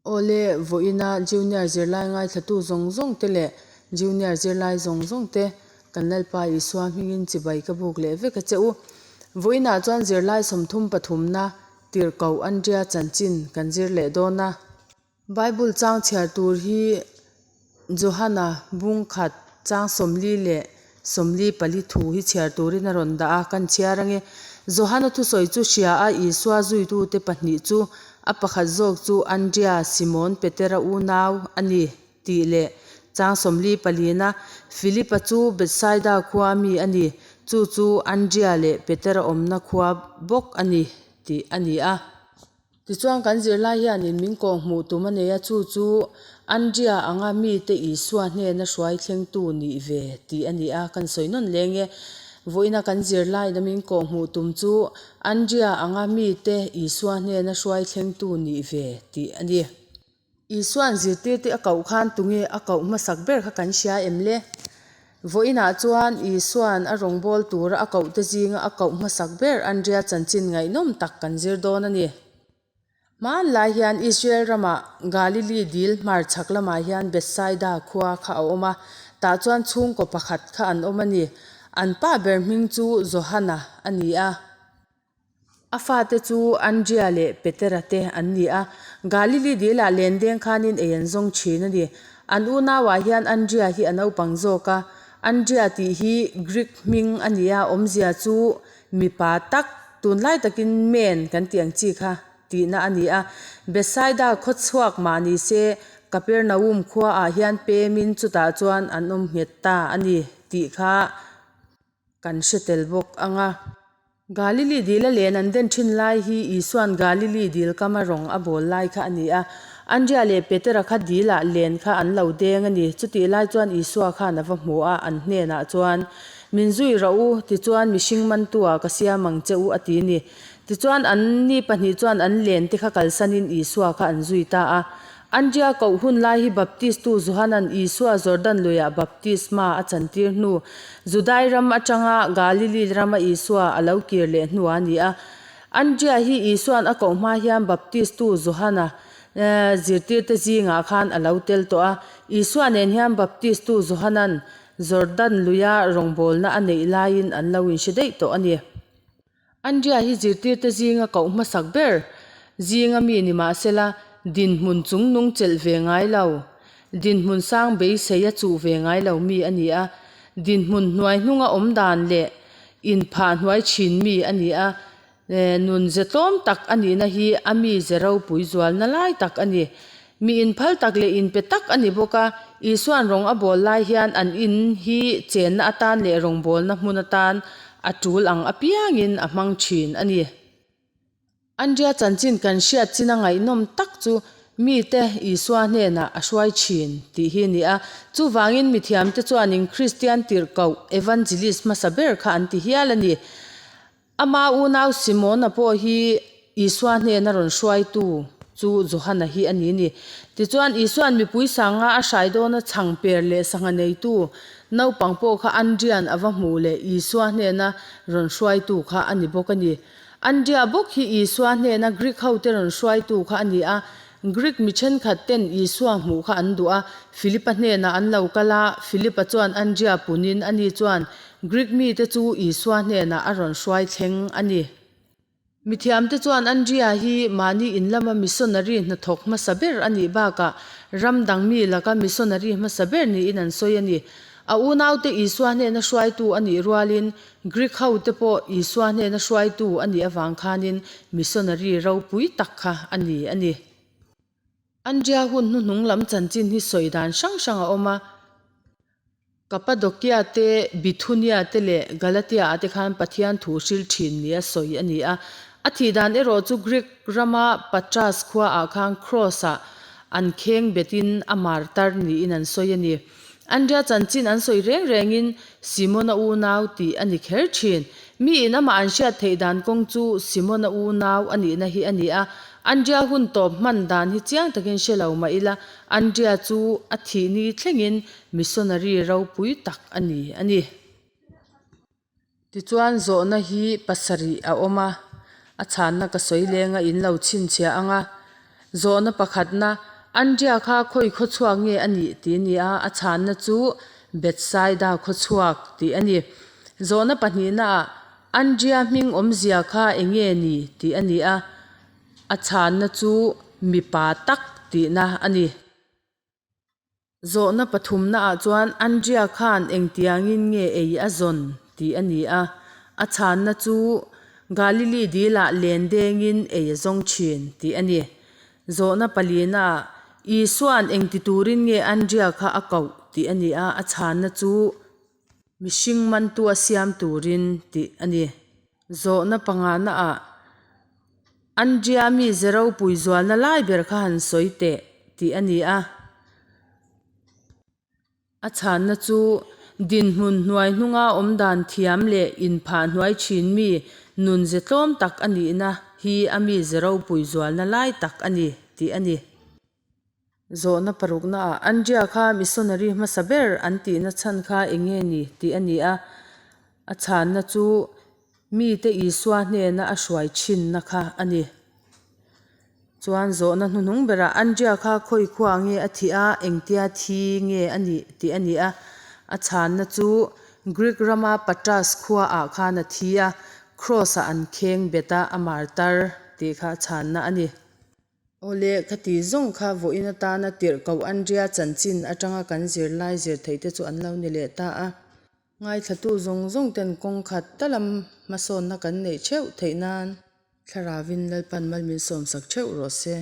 Awle, vawiina Junior zirlai ngaithlatu zawng zawng te leh Junior zirlai zawng zawng te kan Lalpa Isua hmingin chibai ka buk leh vek a che u. Vawiinah chuan zirlai 30 pathumna tirhkoh Andria chanchin kan zir leh dawn a. Bible chang chhiar tur hi Johana bung khat chang 40 leh 44 thu hi chhiar turin a rawn dah a, kan chhiar ange. Johana thusawi chu hria a Isua zuitute pahnih chu a pakhat zawk chu Andria, Simon Petera unau a ni tih leh chang 44 na Philipa chu Bethsaida khua mi a ni, chu chu Andria leh Petera awmna khua bawk a ni tih a ni a. Tichuan kan zirlai hianin min kawh hmuh tum a nei a, chu chu Andria anga mite Isua hnena hruai thlengtu nih ve tih a ni a, kan sawi nawn leng e. Vawiina kan zirlaina min kawh hmuh tum chu Andria anga mite Isua hnena hruai thlengtu nih ve tih a ni. Isua'n zirtirte a koh khan tunge a koh hmasak ber kha kan hria em le? Vawiinah chuan Isua'n a rawngbâwl tura a kohte zinga a koh hmasak ber Andria chanchin ngaihnawm tak kan zir dawn a ni. Hmanlai hian Israel ramah Galili dil hmar chhak lamah hian Bethsaida khua kha a awm a, tah chuan chhungkaw pakhat kha an awm a ni. An pa ber hming chu Johana a ni a. A fate chu Andria leh Petera te an ni a, Galili dilah lendeng khanin ei an zawng thin a ni. An unauah hian Andria hi a naupang zawk a, Andria tih hi Greek hming a ni a, awmzia chu mipa tak, tunlai takin men kan tih ang chi kha tihna a ni a. Bethsaida khawchhuak mah ni se, Kapernaum khuaah hian pemin chutah chuan an awm nghet ta a ni tih kha kan hre tel bawk ang a. Galili dila len an den thin lai hi Isua'n Galili dil kama rawng a bawl lai kha a ni a. Andria leh Petera kha dilah len kha an lo deng a ni. Chutih lai chuan Isua khan a va hmu a, an hnenah chuan, Min zui rawh u, tichuan mihring mantua ka siam ang che u a ti ni. Tichuan an ni pahnih chuan an len te kha kalsanin Isua kha an zui ta a. Andria koh hun lai hi Baptistu Johana'n Isua Jordan luiah baptisma a chantir hnu, Judai ram atanga Galili rama Isua a lo kir leh hnu a ni a. Andria hi Isua'n a koh hma hian Baptistu Johana zirtirte zingah khan a lo tel tawh a. Isua nen hian Baptistu Johana'n Jordan luia rawngbawlna a neih laiin an lo inhre daih tawh a ni. Andria hi zirtirte zinga koh hmasak ber zinga mi ni mah sela, dinhmun chungnung chelh ve ngai lo, dinhmun sang beisei a chuh ve ngai lo mi a ni a, dinhmun hnuai hnunga awm dan leh inphah hnuai thin mi a ni a, nun ze tlawm tak a nihna hi a mi ze ropui zualna lai tak a ni. Mi inphal tak leh inpe tak a ni bawk a, Isua'n rawng a bawl lai hian an in hi chenna atan leh rawngbawlna hmun atan a tul ang apiangin a hmang thin a ni. Andria chanchin kan hriat chin a ngaihnawm tak chu mite Isua hnenah a hruai thin tih hi a ni a, chuvangin mithiamte chuanin Kristian tirhkoh evangelist hmasa ber kha an ti hial a ni. Ama unau Simona pawh hi Isua hnena rawn hruaitu chu Johana hi a ni ni. Tichuan, Isua'n mipui sanga a hrai dawna chhang per leh sangha neitu naupang pawh kha Andria'n a va hmuh leh Isua hnena rawn hruaitu kha a ni bawk a ni. Andria bawk hi Isua hnena Greek hote rawn hruaitu kha a ni a. Greek mi thenkhat ten Isua hmuh kha an duh a, Philipa hnenah an lo kal a, Philipa chuan Andria punin ani chuan Greek mite chu Isua hnenah a rawn hruai thleng a ni. Mithiamte chuan Andria hi mahni in lama missionary hnathawk hmasa ber a nih bakah ram dang mi laka missionary hmasa ber niin an sawi a ni. A unaute Isua hnena hruaitu a nih rualin Greek hote pawh Isua hnena hruaitu a nih avang khanin missionary ropui tak kha a ni a ni. Andria hun hnuhnung lam chanchin hi sawi dan hrang hrang a awm a. Kapadokia te, Bithunia te leh Galatia ah te khan Pathian thu hril thin nia sawi a ni a. A thih dan erawh chu Greek rama Patras khua ah khan Cross ah an kheng betin a martar niin an sawi a ni. Andria chanchin an sawi reng rengin Simona unau tih a ni kher thin. Miin amah an hriat theih dan kawng chu Simona unau a nihna hi a ni a. Andria hun tawp hman dan hi chiang takin hre lo mah ila Andria chu a thih ni thlengin Missionary ropui tak a ni a ni. Tichuan zawhna hi pasarih a awm a, a chhanna ka sawi leng a in lo chhinchhiah ang a. Zawhna pakhatna, Andria kha khawi khawchhuak nge a nih tih a ni a, a chhanna chu Bethsaida khawchhuak tih a ni. Zawhna pahnihnaah Andria hming awmzia kha eng nge ni tih a ni a, a chhanna chu mipa tak tihna a ni. Zawhna pathumnaah chuan Andria khan engtiangin nge ei a zawn tih a ni a, a chhanna chu Galili dilah len dengin ei a zawng thin tih a ni. Zawhna palinaah Isua'n engti turin nge Andria kha a koh tih a ni a, a chhanna chu Mihring mantu a siam turin tih a ni. Zawhna panganaah Andria mi ze ropui zualna lai ber kha han sawi teh tih a ni a. A chhanna chu dinhmun hnuai hnunga awm dan thiam leh inphah hnuai thin mi nun ze tlawm tak a nihna hi a mi ze ropui zualna lai tak a ni tih a ni. Zawhna paruknaah Andria kha missionary hmasa ber an tihna chhan kha eng nge ni tih a ni a, a chhanna chu mite Isua hnena a hruai thinna kha a ni. Chuan zawhna hnuhnung berah Andria kha khawi khuaa nge a thih a, engtia thi nge a nih tih a ni a, a chhanna chu Greek rama Patras khuaah khan a thi a, Kraws-ah an kheng bet a, a martar tih kha a chhanna a ni. Awle, ka ti zawng kha vawiin atana tirh koh Andria chanchin atanga kan zirlai zir theih te chu an lo ni leh ta a. Ngaithlatu zawng zawng ten kawng khat talam hmasawnna kan neih theuh theih nan Thlaravin Lalpan mal min sawmsak theuh rawh se.